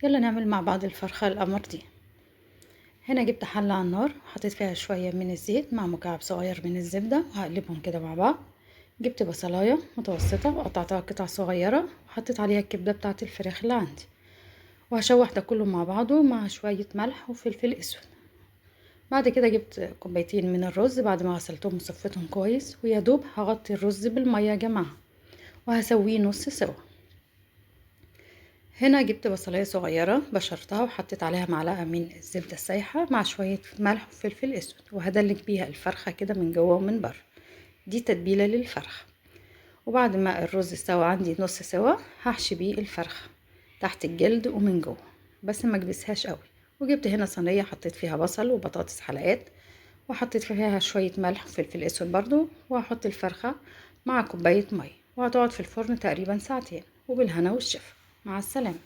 يلا نعمل مع بعض الفرخة القمر دي. هنا جبت حلة على النار، حطيت فيها شوية من الزيت مع مكعب صغير من الزبدة، وهقلبهم كده مع بعض. جبت بصلاية متوسطة وقطعتها قطع صغيرة، وحطيت عليها الكبدة بتاعة الفراخ اللي عندي، وهشوح ده كله مع بعضه مع شوية ملح وفلفل اسود. بعد كده جبت كوبايتين من الرز بعد ما غسلتهم وصفيتهم كويس، ويا دوب هغطي الرز بالمية يا جماعة، وهسويه نص سوا. هنا جبت بصلاية صغيرة بشرتها وحطيت عليها معلقة من الزبدة السايحة مع شوية ملح وفلفل اسود، وهدلك بيها الفرخة كده من جوه ومن بره. دي تتبيلة للفرخة. وبعد ما الرز استوى عندي نص سوا، هحشي بيه الفرخة تحت الجلد ومن جوه، بس ما اكبسهاش قوي. وجبت هنا صينية حطيت فيها بصل وبطاطس حلقات، وحطيت فيها شوية ملح وفلفل اسود برضو، وهحط الفرخة مع كوباية مية، وهتقعد في الفرن تقريبا ساعتين. وبالهنا والشفا. مع السلامة.